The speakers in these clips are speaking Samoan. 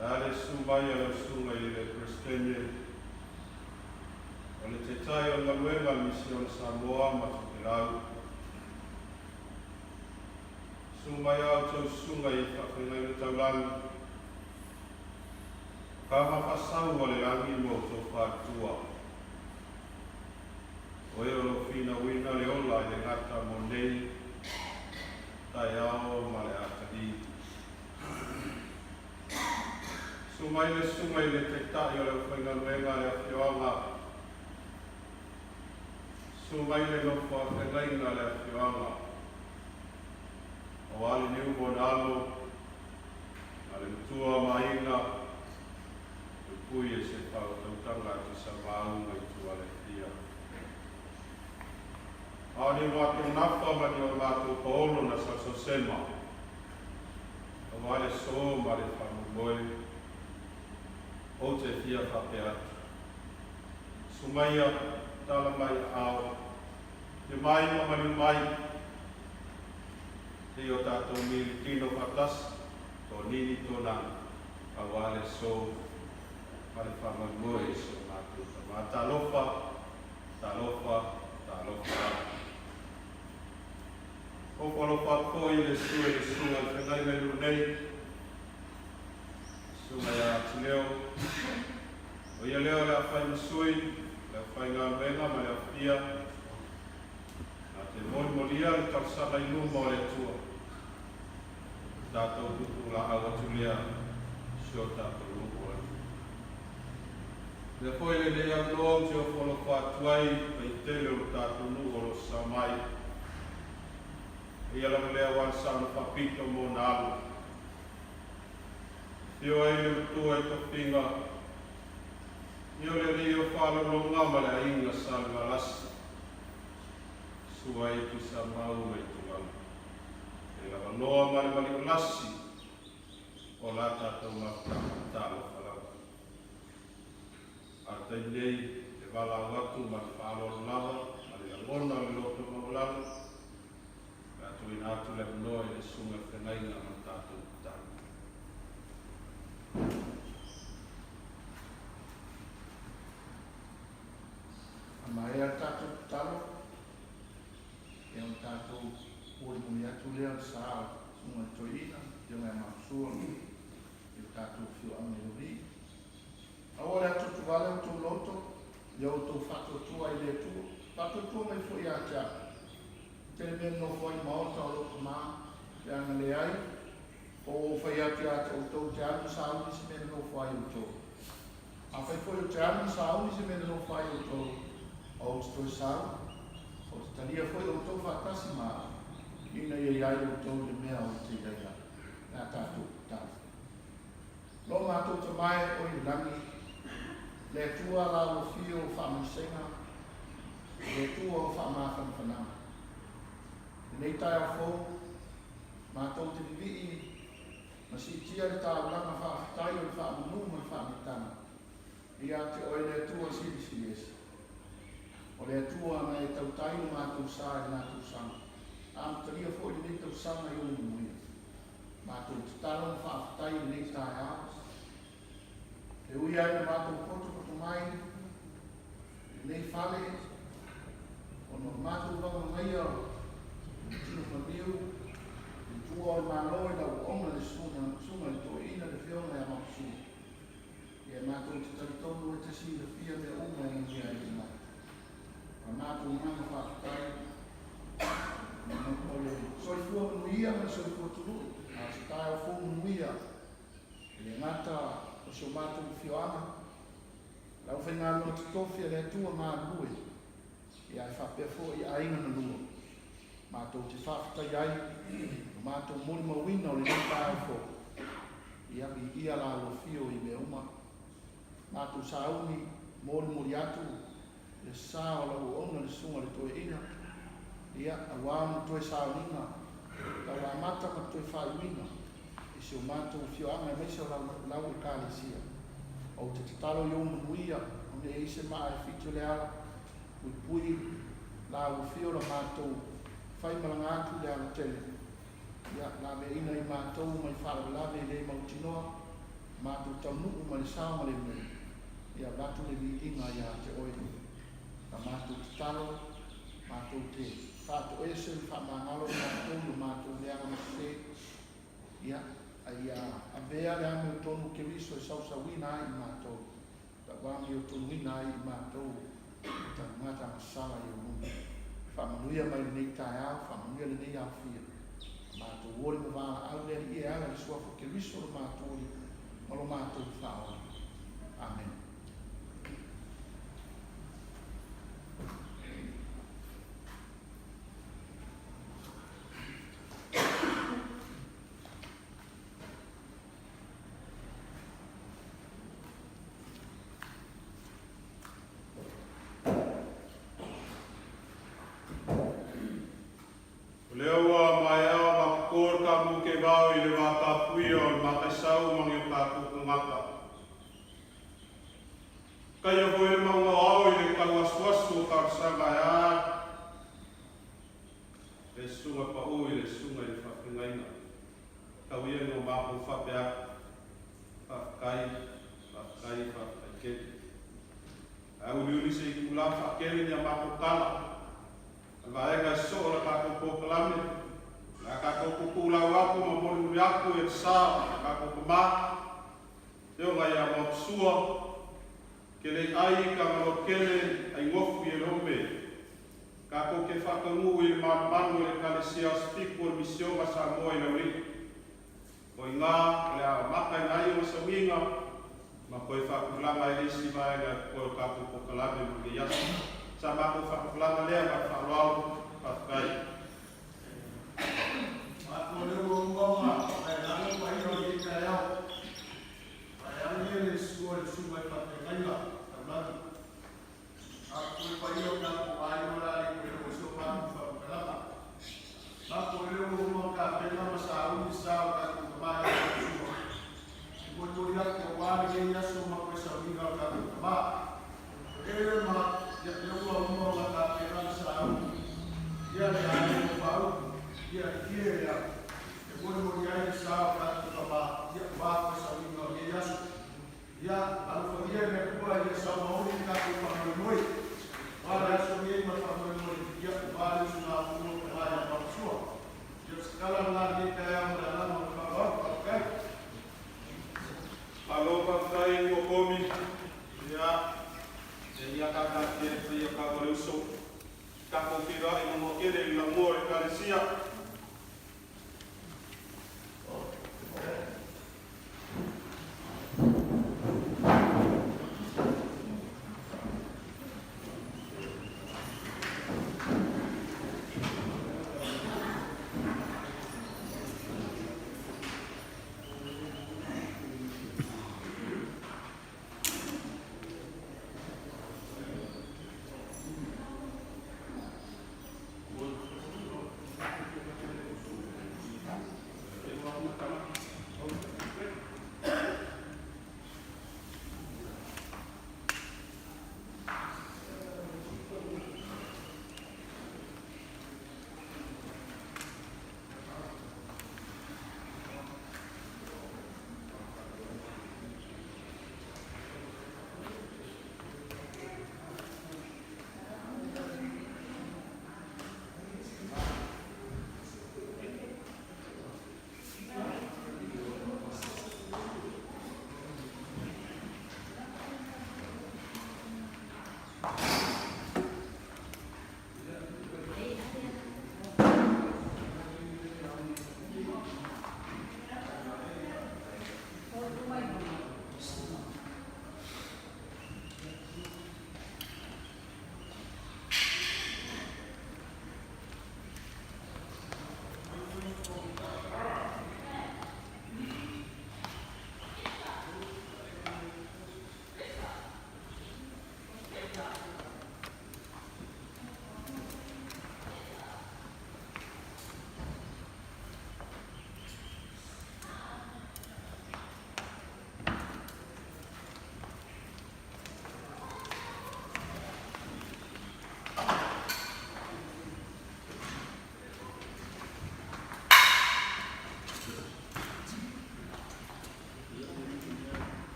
A le susu mai a lau susuga i le Peresetene o le Taitai o le Galuega a le Misiona Samoa ma Tokelau. Susu mai a outou susuga i faafeagaiga taulagi, o kama faasau a le lagi ma outou faletua. O e o lo o finauina le ola i le gata mo nei taeao ma le atalii. Susu mai le susuga i le Taitai o le Aufaigaluega a le Afioaga. Susu mai le nofo afeagaiga a le afioaga. Aua le niu mo na alo, ma le matua ma aiga, puipui e se faautautaga a Tuisamau ma Ituala e fia. A o ni o matou nafa ma ni o matou paolo na saosaosema, aua le so ma le faamoemoe, ou te fia faapea atu. Sumaia, tala mai aao, te mai ma maliu mai, te i o tatou mili tino faatasi, to nini to nani, aua le so ma le faamoemoe i si o matou tama. Talofa, talofa, talofa lava. Ofo alofa atu foi i le susu e le susuga i le feagaiga i luma nei, Susuga ia Atileo, o ia lea o le a fai ma sui, le aufaigaluega ma le aofia, na te molimolia le talosaga i luma o le Atua. O tatou tuutuulaau atu lea si o tatou nuu o Alii. Lea foi lenei avanoa ou te ofo alofa atu ai i le tele o lo tatou nuu o lo o sasao mai. O ia lava lea aua le sauna faapito mo ona alo. Afio ai le matua i tofiga, ia o le alii o Faalologa ma le aiga Sa Levalasi, sua ai Tuisamau ma Itulalo, le lavaloa ma le maliolasi o la tatou mafutaga talofa lava. A o le taimi nei, e valaau atu ma le faaaloalo lava ma le lagona o le loto maualalo, O le a tuuina atu le avanoa i le Susuga i le Feagaiga ma le tatou tatalo. A maea le tatou tatalo, ia ona tatou molimoli atu lea o le sa o le Susuga i le Toeaina, Afioga ia Maposua i le tatou afioaga i Laulii. Aua le atuatuvale outou loto, ia outou faatuatua i le Atua, faatuatua mai foi ia te au. Tele mea nofo ai i maota o lou tama, pe ana leai, po ua ou fai atu ia te outou ou te alu ma sauni se mea e nonofo ai outou. Afai foi ou te alu ma sauni se mea e nonofo ai outou, ou te toe sau, ou te talia foi outou faatasi ma au, ina ia i ai outou i le mea ou te i ai au. Le a tatou tatalo. Lo matou Tama e o i le lagi, le Atua la ua fio o faamaisega, le Atua o faamafanafanaga. Lenei taeao fou, matou te vivii ma siitia le taulaga faafetai o le faamanu ma le faamitaga ia te Oe le Atua Silisiliese. O le Atua na e tautai lo matou sa i lena tausaga, amatalia foi lenei tausaga i ou manuia. Matou tatalo ma faafetai i lenei taeao. E ui lava ina matou potopoto mai i lenei fale, ona o le matou vaganaia o le tino maliu i tua o le Malo i lau auauna le susuga i le Toeaina le Afioga ia Maposua. Ia matou te talitonu e te silafia mea uma e manuia ai le matou. O le matou agaga faafetai o le soifua manuia ma le soifua tului, a o se taeao fou manuia e le gata o si o matou afioaga, le aufaigaluega totofi a le Atua galulue, ia ae faapea foi i aiga na lua. Matou te faafetai ai lo matou molimauina o lenei taeao fou, ia viia la ua afio i mea uma. Matou sauni molimoli atu le sa o lau auauna le Susuga i le Toeaina, ia, aua ona toe sauniga tau amata ma toe faaiuina i si o matou afioaga aemaise o lau, lau Ekalesia. Ou te tatalo i ou manuia, o ne i ai se maa e fiti o le ala, puipui la ua fio la matou faimalaga atu i le alatele, ia, laveaiina i matou mai faalavelave e le mautinoa. Matou taunuu ma le saogalemu, ia avatu le viiga ia te Oe. La matou tatalo, matou te faatoese ma faamagalo i matou i o matou leaga ma sese, ia, a ia avea le amiotonu o Keriso e sausauina ai i matou, tauamiotonuina ai i matou o tagata agasala i ou luma. Faamanuia mai lenei taeao, faamanuia lenei aofia. Matou oli ma valaau le Alii e ala i le suafa o Keriso lo matou Alii ma lo matou Faaola. Amene. O lea ua maea ona toto le kamu kevao i le vatapuia o le Mataisau ma ni o tatou tagata. Taia foi le mauga o ao i le tauasuasu o talosaga e a le susuga pau i le susuga i le faafeagaiga. Tau ia ina o matou faapea atu, Faafetai, faafetai, faafetai tele. Ae uliuli se itula faatele ni a matou tala. O le vaega e soo le tatou polokalame, o le a tatou tutuulau atu ma molimoli atu i le sa o le tatou tama, Afioga ia Maotusua, Keleiai Tagaloatele Aigofu Ierome, tatou te faataunuu i le manumanu e le Ekalesia Asofitu o le Misiona Samoa i Laulii. O i ina o le a amataina ai ona sauniga ma toe faatulaga ai le isi vaega e totoe o tatou polokalame mo lenei aso. Sa matou faatupulaga lea ma le faaaloalo. Faafetai. Matou leo ua uma ona paepaeana paia o lenei taeao. Paealu ia le sua i le susuga i faafeagaiga taulagi. Matou le paia o tatou aiga o le a le toe oo i se o matou faamatalaga. Matou leo ua uma ona tapena ma sauni le sa o tatou tama ia Matusua. E molimoli atu aua lenei aso ma toe sauniga o tatou tama. E ma ia lea ua uma ona tapena le sauni ia le aiga o Faaulu ia le ia e molimoli ai le sa o tatou tama ia aua toe sauniga o lenei aso. Ia alofagia e le Atua ia saumaoni le tatou faamoemoe aua le aso nei ma le faamoemoe ia aua le usugafono o tama ia Matusua. Ia o se tala lena i lenei taeao ma le agaga o le faaaloalo. Faafetai. Malo faafetai ua komi. Ia, e ia tatatia e faia tau a le uso. Tatou feiloai manua tele i le laumua o le Ekalesia.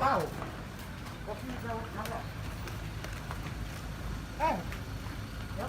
Wow. Eh. Ya,